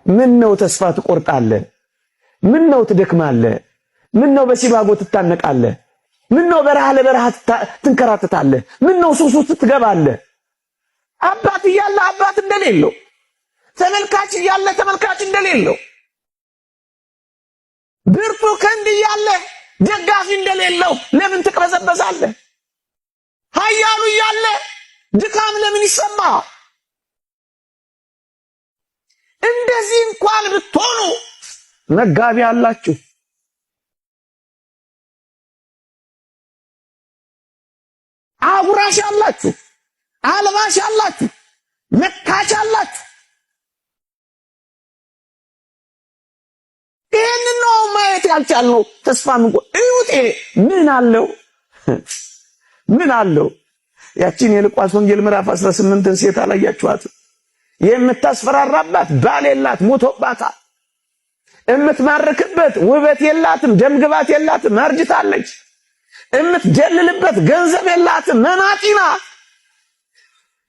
ምን ነው ተስፋ ትቆርጣለህ? ምን ነው ትደክማለህ? ምን ነው በሲባጎ ትታነቃለህ? ምን ነው በረሃ ለበረሃ ትንከራተታለህ? ምን ነው ሱስ ውስጥ ትገባለህ? አባት እያለ አባት እንደሌለው፣ ተመልካች እያለ ተመልካች እንደሌለው፣ ብርቱ ክንድ እያለ ደጋፊ እንደሌለው ለምን ትቅበዘበዛለህ? ኃያሉ እያለ ድካም ለምን ይሰማ? እንደዚህ እንኳን ብትሆኑ መጋቢ አላችሁ። አጉራሽ አላችሁ፣ አልባሽ አላችሁ፣ መካች አላችሁ። ይህንን ነው ማየት ያልቻልነው። ተስፋ ምን እዩት። ምን አለው? ምን አለው? ያቺን የሉቃስ ወንጌል ምዕራፍ 18ን ሴት አላያችኋት? የምታስፈራራባት ባል የላት ሞቶባታል። እምትማርክበት ውበት የላትም፣ ደምግባት የላትም፣ አርጅታለች። እምትደልልበት ገንዘብ የላትም፣ መናጢና።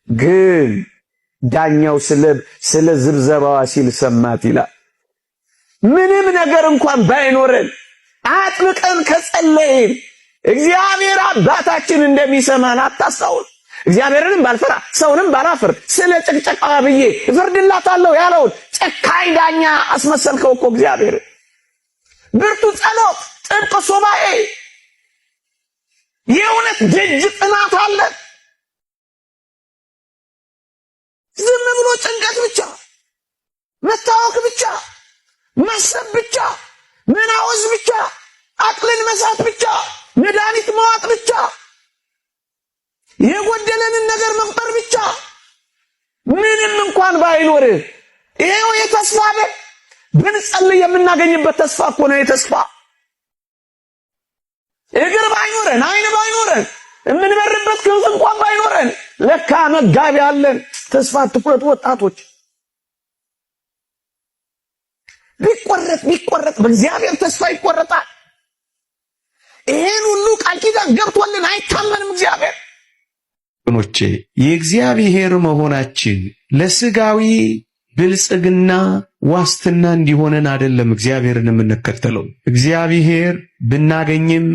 ግን ዳኛው ስለ ዝብዘባዋ ሲል ሰማት ይላል። ምንም ነገር እንኳን ባይኖረን አጥብቀን ከጸለይን እግዚአብሔር አባታችን እንደሚሰማን አታስታውል። እግዚአብሔርንም ባልፈራ ሰውንም ባላፍር ስለ ጭቅጨቃዋ ብዬ እፈርድላታለሁ ያለውን ጨካኝ ዳኛ አስመሰልከው እኮ እግዚአብሔር። ብርቱ ጸሎት፣ ጥብቅ ሱባኤ፣ የእውነት ደጅ ጥናት አለ። ዝም ብሎ ጭንቀት ብቻ፣ መታወክ ብቻ፣ ማሰብ ብቻ፣ መናወዝ ብቻ፣ አቅልን መሳት ብቻ፣ መድኃኒት መዋጥ ብቻ፣ የጎደለንን ነገር መቁጠር ብቻ፣ ምንም እንኳን ባይኖር ይሄው የተስፋ ብንጸልይ የምናገኝበት ተስፋ እኮ ነው። የተስፋ እግር ባይኖረን አይን ባይኖረን የምንበርበት ክንፍ እንኳን ባይኖረን ለካ መጋቢ አለን። ተስፋ አትቁረጡ ወጣቶች። ቢቆረጥ ቢቆረጥ በእግዚአብሔር ተስፋ ይቆረጣል። ይሄን ሁሉ ቃል ኪዳን ገብቶልን አይታመንም እግዚአብሔር። ወገኖቼ የእግዚአብሔር መሆናችን ለስጋዊ ብልጽግና ዋስትና እንዲሆነን አይደለም እግዚአብሔርን የምንከተለው። እግዚአብሔር ብናገኝም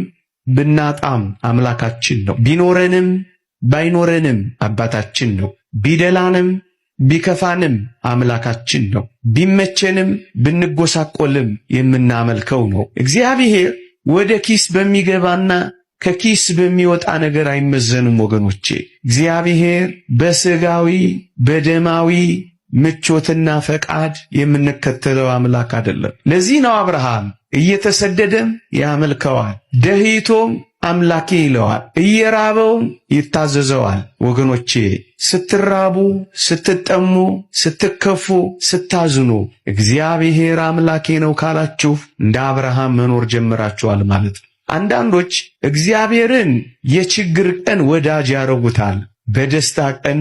ብናጣም አምላካችን ነው። ቢኖረንም ባይኖረንም አባታችን ነው። ቢደላንም ቢከፋንም አምላካችን ነው። ቢመቸንም ብንጎሳቆልም የምናመልከው ነው። እግዚአብሔር ወደ ኪስ በሚገባና ከኪስ በሚወጣ ነገር አይመዘንም ወገኖቼ። እግዚአብሔር በስጋዊ በደማዊ ምቾትና ፈቃድ የምንከተለው አምላክ አይደለም። ለዚህ ነው አብርሃም እየተሰደደም ያመልከዋል፣ ደህይቶም አምላኬ ይለዋል፣ እየራበውም ይታዘዘዋል። ወገኖቼ ስትራቡ፣ ስትጠሙ፣ ስትከፉ፣ ስታዝኑ እግዚአብሔር አምላኬ ነው ካላችሁ እንደ አብርሃም መኖር ጀምራችኋል ማለት ነው። አንዳንዶች እግዚአብሔርን የችግር ቀን ወዳጅ ያረጉታል፣ በደስታ ቀን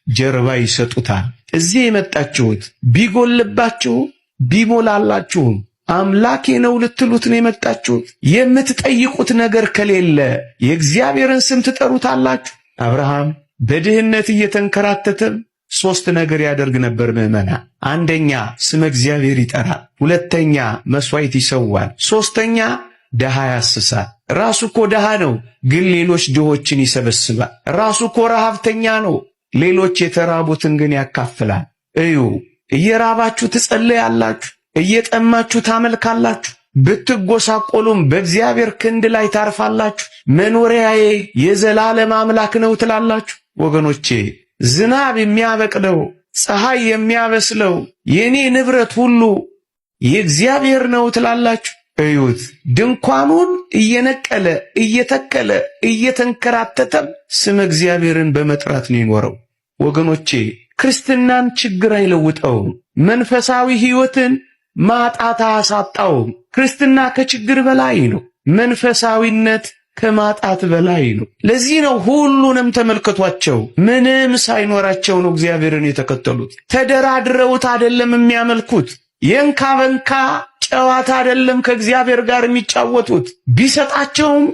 ጀርባ ይሰጡታል። እዚህ የመጣችሁት ቢጎልባችሁ ቢሞላላችሁም አምላኬ ነው ልትሉት ነው የመጣችሁት። የምትጠይቁት ነገር ከሌለ የእግዚአብሔርን ስም ትጠሩታላችሁ። አብርሃም በድህነት እየተንከራተተም ሶስት ነገር ያደርግ ነበር ምዕመና። አንደኛ ስመ እግዚአብሔር ይጠራል፣ ሁለተኛ መስዋዕት ይሰዋል፣ ሶስተኛ ድሃ ያስሳል። ራሱ እኮ ድሃ ነው፣ ግን ሌሎች ድሆችን ይሰበስባል። ራሱ እኮ ረሃብተኛ ነው፣ ሌሎች የተራቡትን ግን ያካፍላል። እዩ፣ እየራባችሁ ትጸልያላችሁ፣ እየጠማችሁ ታመልካላችሁ፣ ብትጎሳቆሉም በእግዚአብሔር ክንድ ላይ ታርፋላችሁ። መኖሪያዬ የዘላለም አምላክ ነው ትላላችሁ። ወገኖቼ ዝናብ የሚያበቅለው ፀሐይ የሚያበስለው የኔ ንብረት ሁሉ የእግዚአብሔር ነው ትላላችሁ። እዩት፣ ድንኳኑን እየነቀለ እየተከለ እየተንከራተተም ስመ እግዚአብሔርን በመጥራት ነው የኖረው። ወገኖቼ ክርስትናን ችግር አይለውጠውም። መንፈሳዊ ሕይወትን ማጣት አያሳጣውም። ክርስትና ከችግር በላይ ነው። መንፈሳዊነት ከማጣት በላይ ነው። ለዚህ ነው ሁሉንም ተመልከቷቸው፣ ምንም ሳይኖራቸው ነው እግዚአብሔርን የተከተሉት። ተደራድረውት አይደለም የሚያመልኩት። የእንካ በንካ ጨዋታ አይደለም ከእግዚአብሔር ጋር የሚጫወቱት። ቢሰጣቸውም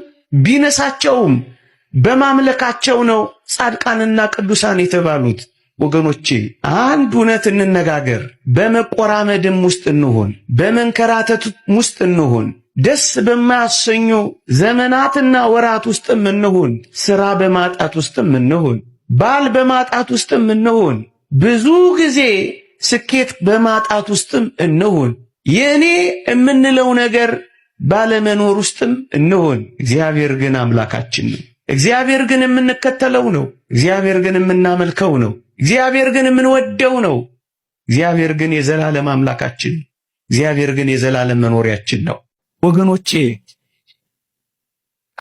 ቢነሳቸውም በማምለካቸው ነው ጻድቃንና ቅዱሳን የተባሉት። ወገኖቼ አንድ እውነት እንነጋገር። በመቆራመድም ውስጥ እንሆን፣ በመንከራተት ውስጥ እንሆን፣ ደስ በማያሰኙ ዘመናትና ወራት ውስጥም እንሁን፣ ስራ በማጣት ውስጥም እንሁን፣ ባል በማጣት ውስጥም እንሁን፣ ብዙ ጊዜ ስኬት በማጣት ውስጥም እንሁን፣ የእኔ የምንለው ነገር ባለመኖር ውስጥም እንሁን፣ እግዚአብሔር ግን አምላካችን ነው። እግዚአብሔር ግን የምንከተለው ነው። እግዚአብሔር ግን የምናመልከው ነው። እግዚአብሔር ግን የምንወደው ነው። እግዚአብሔር ግን የዘላለም አምላካችን፣ እግዚአብሔር ግን የዘላለም መኖሪያችን ነው። ወገኖቼ